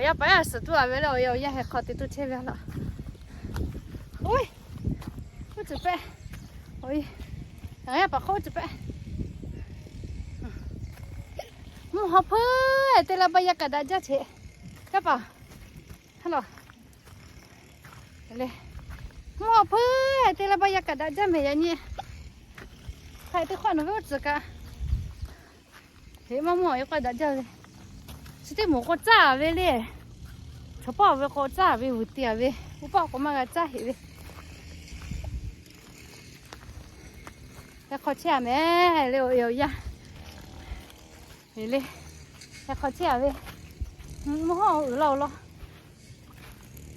Yaˇ paˍ yaˇ suhˍ tuˉ a ve le, awˬ yaˇ awˬ yaˇ heh hk'aw te tuˬ chehˇ ve a laˇ. Oˇ, uˉ tcuhˍ pehˆ. Oˇ, yaˇ paˍ hk'oˆ uˉ tcuhˍ pehˆ. Mvuhˇ haw hpeuˇ te la ba yaˇ kaꞈ daꞈ jaˇ cheꞈ. Yaˇ paˍ, ha laˬ. Mvuhˇ haw hpeuˇ te la ba yaˇ kaꞈ daꞈ jaˇ mehˍ yaꞈ nyi. Hk'aˬ hk'e te hk'aw nawˬ ve uˉ tcuhˍ kaꞈ heꞈ maˇ mvuhˇ haw yaˇ k'aw daꞈ jaˇ ve. Chi teˇ moˍ k'o caˇ ve le. Chaw pawˆ ve k'o caˇ ve, vuiˬ te a ve. Uˉ paˆ k'o maˇ g'a caˇ heꞈ ve. Heh hk'aw chehˇ a mehˍ le, awˬ yaˇ awˬ yaˇ. Heꞈ le, heh hk'aw chehˇ a ve. Mvuhˇ haw uiˍ la oˬ law.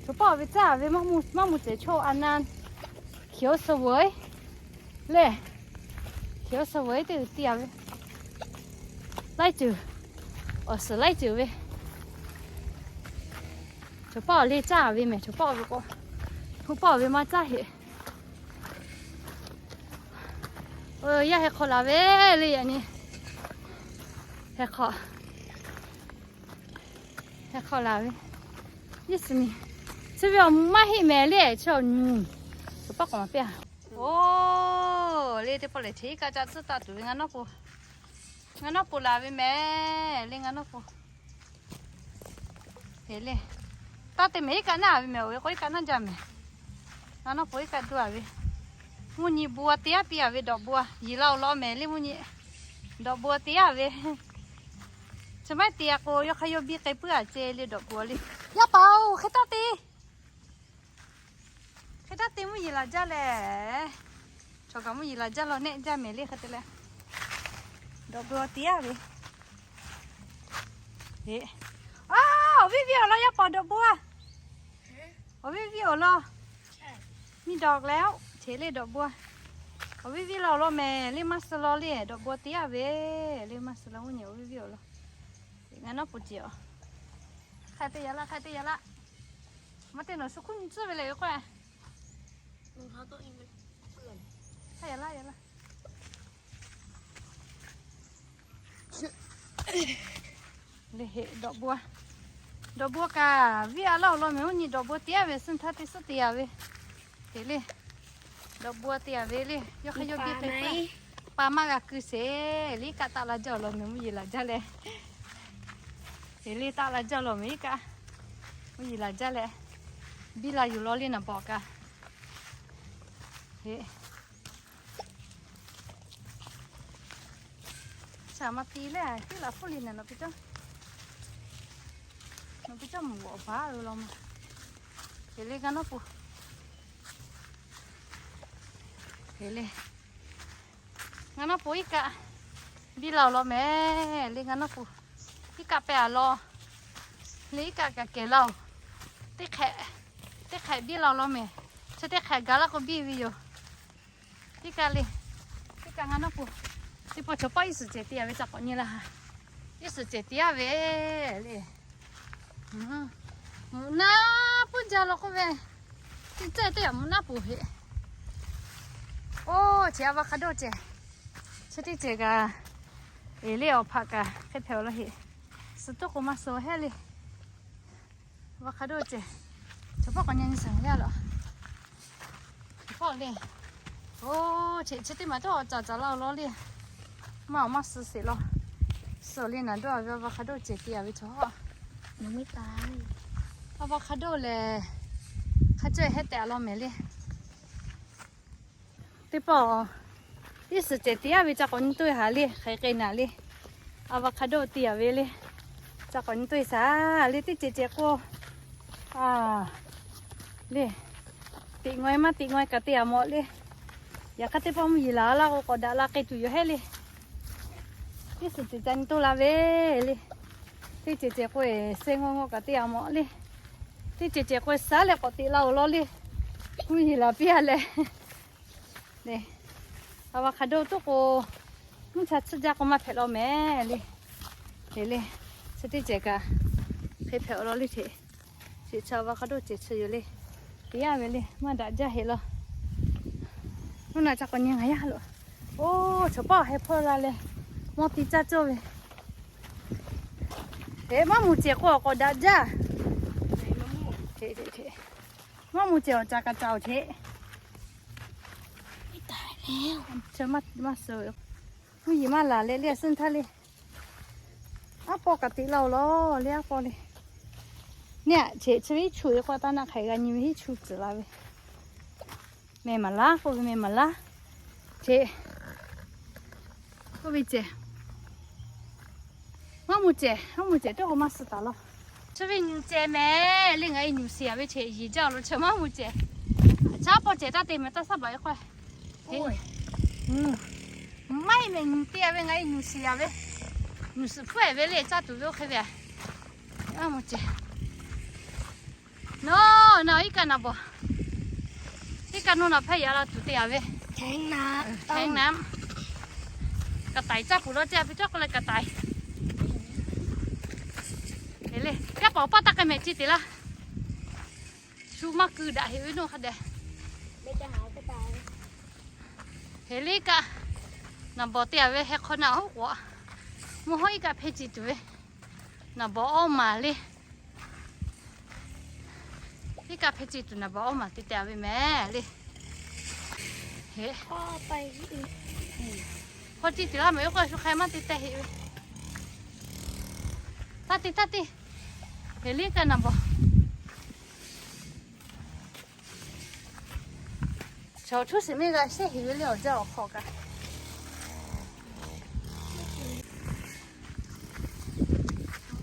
Chaw pawˆ ve caˇ ve maˇ mvuhˇ cehˬ chaw a na. Hkiˬ oˇ suh veuˬ le. Hkiˬ oˇ suh veuˬ teˇ uiˍ te a ve. Laiˉ ceuˬ, awˬ suhˍ laiˉ ceuˬ ve. Chaw pawˆ le caˇ ve mehˍ, chaw pawˆ ve k'o, uˉ paˆ ve maˇ caˇ heꞈ. Yaˇ heh hk'aw laˬ ve le yaꞈ nyi. Heh hk'aw, heh hk'aw laˬ ve. Yeˇ suhˍ nyi, chi ve awˬ mvuhˇ maˇ heˆ mehˍ le, chi awˬ nyi. Chaw pawˆ k'awꞈ maˍ piˇ a. Oˇ, le teˇ pawˆ lehˬ, cheˇ iˉ kaˆ caˇ tcuhˉ taˆ tuˬ ve ngaˬ nawˉ po, ngaˬ nawˉ po laˬ ve mehˍ le, ngaˬ nawˉ po. Heꞈ le, taˇ te mehˍ, iˉ kaˆ naˇ ve mehˍ, awˬ ve k'o iˉ kaˆ naˇ jaˇ mehˍ. Ngaˬ nawˉ po iˉ kaˆ duˇ a ve. Mvuhˇ nyi bon a te aˉ piˇ a ve dawꞈ bon a, yiˬ la awˬ lawn mehˍ le mvuhˇ nyi. Dawꞈ bon a te aˉ ve. Chi maˇ te a k'o, yawˇ hk'aˇ yawˇ biˇ k'ai puiˉ a ce le dawꞈ bon a le. Yaˇ paˍ oˬ, hk'e taˇ te. Hk'e taˇ te mvuhˇ yeˬ laˬ jaˇ lehˬ. Chaw kaꞈ mvuhˇ yeˬ laˬ jaˇ law nehˆ jaˇ mehˍ le hk'e te leh. Dawꞈ bon a te aˉ ve. Heꞈ, a, awˬ viˉ viˉ awˬ lawn yaˇ paˍ dawꞈ bon a. Awˬ viˉ viˉ awˬ lawn. Miˇ dawˬ leh oˬ, cheˇ le dawꞈ bon a. Awˬ viˉ viˉ la awˬ lawn mehˍ le, maˇ suh law le, dawꞈ bon a te aˉ ve le, maˇ suh law mvuhˇ nyi awˬ viˉ viˉ awˬ lawn. Ngaˬ nawˉ po ceˬ a. Hk'a te yaꞈ laˇ, hk'a te yaꞈ laˇ. Maˇ te nawˬ shu hkuˇ nyi tcuhˉ ve le ve k'o. Hk'a yaꞈ laˇ, yaꞈ laˇ. Le heꞈ dawꞈ bon a. Dawꞈ bon kaꞈ viˉ a laˇ awˬ lawn mehˍ, mvuhˇ nyi dawꞈ bon te aˉ ve, suh htaˇ te suhˉ te a ve. Heꞈ le. Dawꞈ bon te a ve le, yawˇ hk'aˇ yawˇ biˇ k'ai puiˉ. Pa maˇ g'a keu sheˍ le, iˉ kaˆ taˆ la jaˇ awˬ lawn mehˍ, mvuhˇ yeˬ laˬ jaˇ leh. Heꞈ le, taˆ la jaˇ law mehˍ iˉ kaˆ. Mvuhˇ yeˬ laˬ jaˇ leh, biˇ la yuˬ law le naˍ bawˬ kaꞈ. Heꞈ, shaˍ ma pi leh tiˉ laˬ hpfuhˇ le naˍ, nawˬ pi cawˇ, nawˬ pi cawˇ mvuhˬ g'awꞈ baˬ ve law ma. Heꞈ le, ngaˬ nawˉ po, heꞈ le, ngaˬ nawˉ po iˉ kaˆ biˇ la awˬ lawn mehˍ le, ngaˬ nawˉ po iˉ kaˆ pehˇ a law le, iˉ kaˆ kaꞈ kehˬ laˇ oˬ. Teˇ hk'ehꞈ, teˇ hk'ehꞈ biˇ la awˬ lawn mehˍ. Chi teˇ hk'ehꞈ gaˬ laˇ k'o biˇ ve yoˬ. Iˉ kaˆ le, iˉ kaˆ ngaˬ nawˉ po, teˇ pawˆ chaw pawˆ iˉ suhˍ cehˬ te a ve ca k'awꞈ nyi laˇ. Iˉ suhˍ cehˬ te aˉ ve le. Mvuhꞈ naˆ puiˉ jaˇ law k'oˆ ve, teˇ cehˬ teˇ yaꞈ mvuhꞈ naˆ puˍ heꞈ. Oˇ, cehˬ avocado cehˬ, chi teˇ cehˬ kaꞈ, eˬ le awˬ hpaꞈ kaꞈ hk'e hpehꞈ awˬ lawn heꞈ. Suh tuˉ k'o maˇ suh heˆ le. Avocado cehˬ, chaw pawˆ k'awꞈ nyi nyi suhˍ yaˇ law. Chaw pawˆ le. Oˇ, cheꞈ chi teˇ maˬ tuˉ awˬ caˍ caˍ la awˬ lawn le. Maˇ awˬ maˇ suh sheˍ law. Suh le naˍ dawˇ a ve avocado cehˬ te a ve chaw. Avocado lehˬ, hk'a cawehˇ hehˉ tehꞈ a law mehˍ le. Teˇ pawˆ iˉ suhˍ cehˬ te aˉ ve ca k'awꞈ nyi toˇ haˍ le, hk'aˬ hk'e naˍ le. Avocado te a ve le, ca k'awꞈ nyi toˇ e shaˍ le, teˇ cehˬ cehˬ k'o, a, le, teꞈ ngaweh maˇ teꞈ ngaweh kaꞈ te a mawˬ le. Yaꞈ hk'aˇ teˇ pawˆ mvuhˇ yeˬ laˬ laˇ k'o k'awꞈ daꞈ la k'ai tuˬ yoˬ hehˉ le. Iˉ suhˍ cehˬ ca nyi toˇ la ve le. Teˇ cehˬ cehˬ k'o eˬ, suh ngaweh ngaweh kaꞈ te a mawˬ le. Teˇ cehˬ cehˬ k'o eˬ, shaˉ leh k'awꞈ teꞈ la oˬ law le. Mvuhˇ yeˬ laˬ piˇ a leh, avocado tuˉ k'o, mvuhˇ cha tsuhˇ jaˇ k'o maˇ hpehꞈ law mehˍ le. Heꞈ le, chi teˇ cehˬ kaꞈ hk'e hpehꞈ awˬ lawn le hteꞈ. Chi cha avocado cehˬ chi yoˬ le. Te aˉ ve le, maˇ daꞈ jaˇ heꞈ law. Mvuhˇ naˆ ca k'awꞈ nyi ngaˬ yaˇ lo. Oˇ, chaw pawˆ heh hpawˇ la leh, mawˇ ti caˇ cawˇ ve. Eˬ, maˇ mvuhˬ cehˬ k'o awˬ k'awꞈ daꞈ jaˇ. Maˇ moˍ cehˬ awˬ ca ka ca-oˬ cheˆ. Chi maˇ suh. Mvuhˇ yeˬ maˇ laˬ leh le, suhˉ htaˇ le. Aˉ pawˇ kaꞈ teꞈ la-oˬ lawˬ le, aˉ pawˇ le. Neˇ aꞈ, cheꞈ chi ve hiˉ chu ve k'o, taˇ naˆ hk'aiꞈ g'a nyi ve hiˉ chu tcuhˍ la ve. Meh maˍ laˉ k'oˆ ve, meh maˍ laˉ. Cheꞈ. Oˇ ve cehˬ. Maˇ moˍ cehˬ, maˇ moˍ cehˬ teˇ k'o maˇ suh taˍ law. Chi ve nyuˬ cehˬ mehˍ le, ngaˬ e nyuˬ shiˍ-a ve cheꞈ yeˬ jaˇ-oˬ lawˬ, chi maˇ moˍ cehˬ. Chaˉ pawˇ cehˬ taˇ te mehˍ, taˇ saˉ baˬ e k'oˆ. Maˇ heˆ mehˍ, nyuˬ te-a ve ngaˬ e nyuˬ shiˍ-a ve. Nyuˬ suhˍ hpfuhˇ-ehˍ ve le, caˇ tuˬ ve oˇ hk'e ve. Maˇ moˍ cehˬ. Nawˬ, nawˬ iˉ kaˆ naˍ bawˬ. Iˉ kaˆ nawˬ naˍ hpehˇ yaꞈ la tuˬ te-a ve. Hk'e na, ka taiˍ caˇ puˍ lawˬ cehˬ a piˇ cawˇ k'oˆ leh ka taiˍ. Le, kaˇ paˍ awˬ paˇ taˇ k'ai mehˍ ci te laˇ. Shu maˇ keu daꞈ heꞈ ve nawˬ hk'a dehꞈ. Heˍ le kaˆ, naˍ bawˬ te-a ve heh hk'aw na oˉ k'oꞈ. Mvuhˇ hawˉ iˉ kaˆ hpehˇ ci tuˬ ve. Naˍ bawˬ awˇ maˬ le. Iˉ kaˆ hpehˇ ci tuˬ naˍ bawˬ awˇ maˬ te te-a ve mehˍ le. Heˍ, hawˉ ci tuˬ laˇ mehˍ, oˇ k'o shu hk'e maˇ te te heꞈ ve. Taˇ te, taˇ te. Heˍ le kaˆ naˍ bawˬ. Chaw htuˉ shiˍ miˇ g'a shehˇ heꞈ ve le awˬ jaˇ awˬ hk'aw kaꞈ.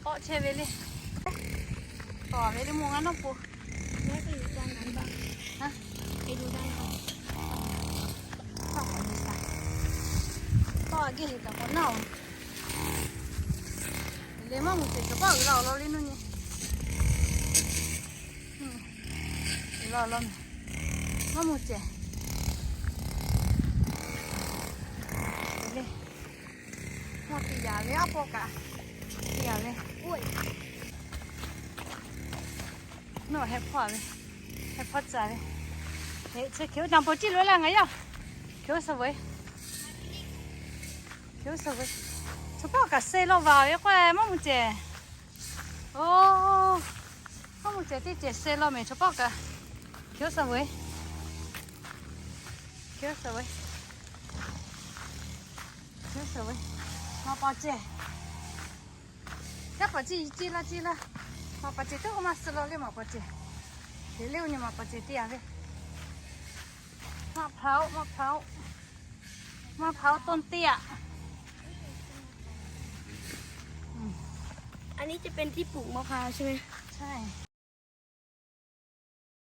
K'awꞈ chehˇ ve le. K'awꞈ ve le mvuhˇ g'a nawˉ po. Tawˇ geh heˍ kaꞈ k'awꞈ naˇ-oˬ. Le maˇ moˍ cehˬ chaw paˆ uiˍ la awˬ lawn le nuˇ nyi. Uiˍ la awˬ lawn. Maˇ moˍ cehˬ. Le. Mawˇ te yaꞈ ve aˉ pawˇ kaꞈ te yaꞈ ve. Nawˬ heh hpawˇ ve, heh hpawˇ tcuh ve. Chi hk'e naˍ bawˬ ciˇ loꞈ-e laˇ ngaˬ yaˇ. Hk'e oˇ suh ve, hk'e oˇ suh ve. Chaw paˆ kaꞈ suh law vaˬ ve k'oˆ-e maˇ moˍ cehˬ. Oˇ, maˇ moˍ cehˬ teˇ cehˬ suh law mehˍ chaw paˆ kaꞈ. Hk'e oˇ suh ve, hk'e oˇ suh ve. Hk'e oˇ suh ve. Maꞈ paˍ cehˬ. Yaˇ paˍ ciˇ ciˇ laˇ ciˇ laˇ. Maꞈ paˍ cehˬ teˇ k'o maˇ suh law le maꞈ paˍ cehˬ. Heˍ le oˇ nyi maꞈ paˍ cehˬ te yaꞈ ve. Maꞈ hpaˍ-oˆ, maꞈ hpaˍ-oˆ. Maꞈ hpaˍ-oˆ ต้นเตี้ย. อันนี้จะเป็นที่ปลูกมะพร้าวใช่ไหม ใช่